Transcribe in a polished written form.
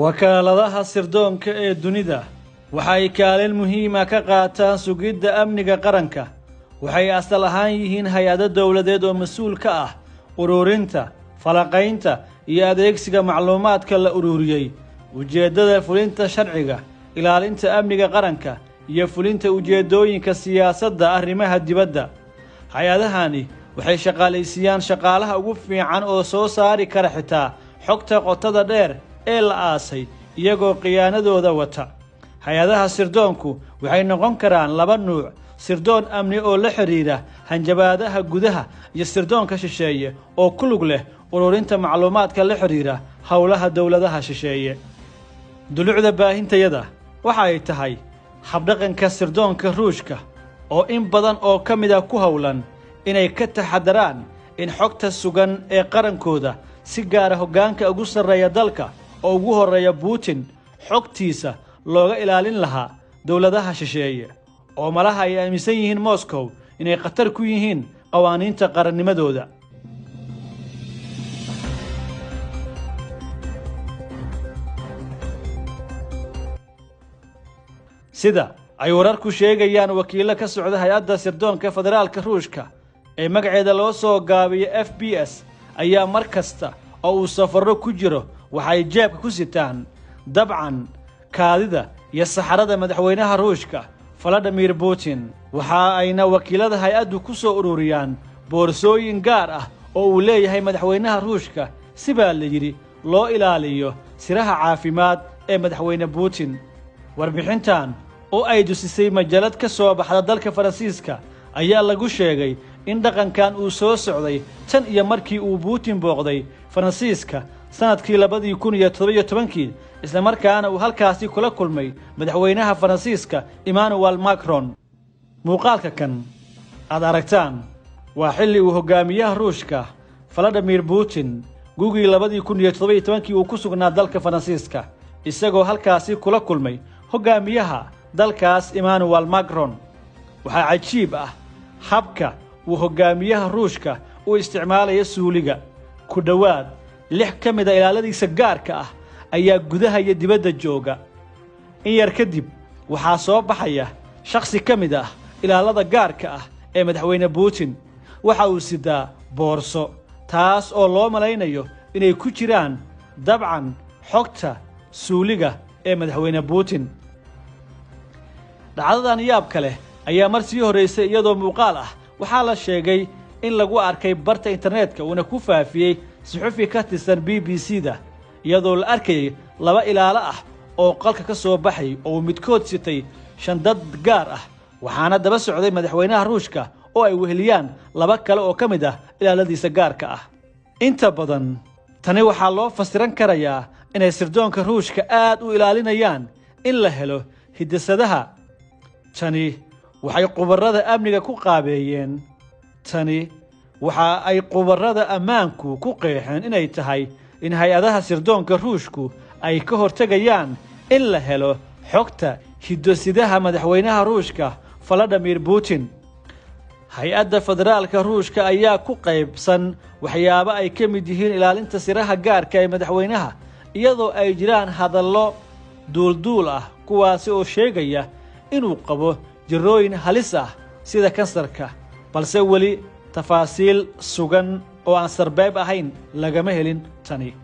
Wakaaladaha sirdoonka ee dunida waxay kaalin muhiima ka qaataan sugidda amniga qaranka. Waxay asal ahaan yihiin hay-ado dowladeed oo mas-uul ka ah ururinta, falaqaynta iyo adeegsiga macluumaadka la ururiyey, ujeeddada fulinta sharciga, ilaalinta amniga qaranka iyo fulinta ujeeddooyinka siyaasadda arrimaha dibadda. Hay-adahani waxay shaqaalaysiiyaan shaqaalaha ugu fiican oo soo saari kara xitaa xogta qotada dheer ee la aasay, iyagoo khiyaanadooda wata. Hay-adaha sirdoonku waxay noqon karaan laba nuuc: sirdoon amni oo la xidhiidha hanjabaadaha gudaha iyo sirdoonka shisheeye oo ku lug leh ururinta macluumaadka la xidhiidha howlaha dowladaha shisheeye. Dulucda baahintayada waxa ay tahay habdhaqanka sirdoonka Ruushka oo in badan oo ka mid ah ku howlan inay ka taxadaraan in xogta sugan ee qarankooda, si gaara hoggaanka ugu sarreeya dalka oo ugu horreeya Putin, xogtiisa looga ilaalin lahaa dowladaha shisheeye oo malaha ay aaminsan yihiin Moscow inay khatar ku yihiin qawaaniinta qarannimadooda. Sida ay wararku sheegayaan, wakiillo ka socda hay-adda sirdoonka federaalka Ruushka ee magaceeda loo soo gaabiyo FPS ayaa mar kasta oo uu safarro ku jiro waxay jeebka ku sitaan dabcan kaadida iyo saxarada madaxweynaha Ruushka Vladimir Putin. Waxa ayna wakiilada hay-addu ku soo ururiyaan boorsooyin gaar ah oo uu leeyahay madaxweynaha Ruushka, si baa la yidhi loo ilaaliyo siraha caafimaad ee madaxweyne Putin. Warbixintan oo ay dusisay majalad ka soo baxda dalka Faransiiska ayaa lagu sheegay in dhaqankan uu soo socday tan iyo markii uu Putin booqday Faransiiska sanadkii 2017-kii, islamarkaana uu halkaasi kula kulmay madaxweynaha Faransiiska Emmanuel Macron. Muuqaalka kan aad aragtaan waa xilli uu hogaamiyaha Ruushka Vladimir Putin gugii 2017-kii uu ku sugnaa dalka Faransiiska, isagoo halkaasi kula kulmay hogaamiyaha dalkaas Emmanuel Macron. Waxaa cajiib ah habka uu hogaamiyaha Ruushka u isticmaalaya suuliga. Ku dhowaad 6 ka mid a ilaaladiisa gaarka ah ayaa gudaha iyo dibadda jooga. In yar kadib waxaa soo baxaya shakhsi ka mid ah ilaalada gaarka ah ee madaxweyne Putin. Waxa uu sidaa boorso, taas oo loo malaynayo inay ku jiraan dabcan xogta suuliga ee madaxweyne Putin. Dhacdadan yaabka leh ayaa mar sii horreysay iyadoo muuqaal ah waxaa la sheegay in lagu arkay barta internetka, uuna ku faafiyey suxufi ka tirsan BBC-da, iyadoo la arkayay laba ilaalo ah oo qalka ka soo baxay oo uu midkood sitay shandad gaar ah, waxaana daba socday madaxweynaha Ruushka oo ay weheliyaan laba kale oo ka mid ah ilaaladiisa gaarka ah. Inta badan tani waxaa loo fasiran karayaa inay sirdoonka Ruushka aad u ilaalinayaan in la helo hidasadaha. Tani waxay khubarada amniga ku qaabeeyeen. Tani waxa ay khubarada ammaanku ku qeexeen inay tahay in hay-adaha sirdoonka Ruushku ay ka hortegayaan in la helo xogta hidosidaha madaxweynaha Ruushka Vladimir Putin. Hay-adda federaalka Ruushka ayaa ku qaybsan waxyaabo ay ka mid yihiin ilaalinta siraha gaarka ee madaxweynaha, iyadoo ay jiraan hadallo duulduul ah kuwaasi oo sheegaya inuu qabo jirrooyin halis ah sida kansarka, balse weli tafaasiil sugan oo aan sarbeeb ahayn lagama helin tani.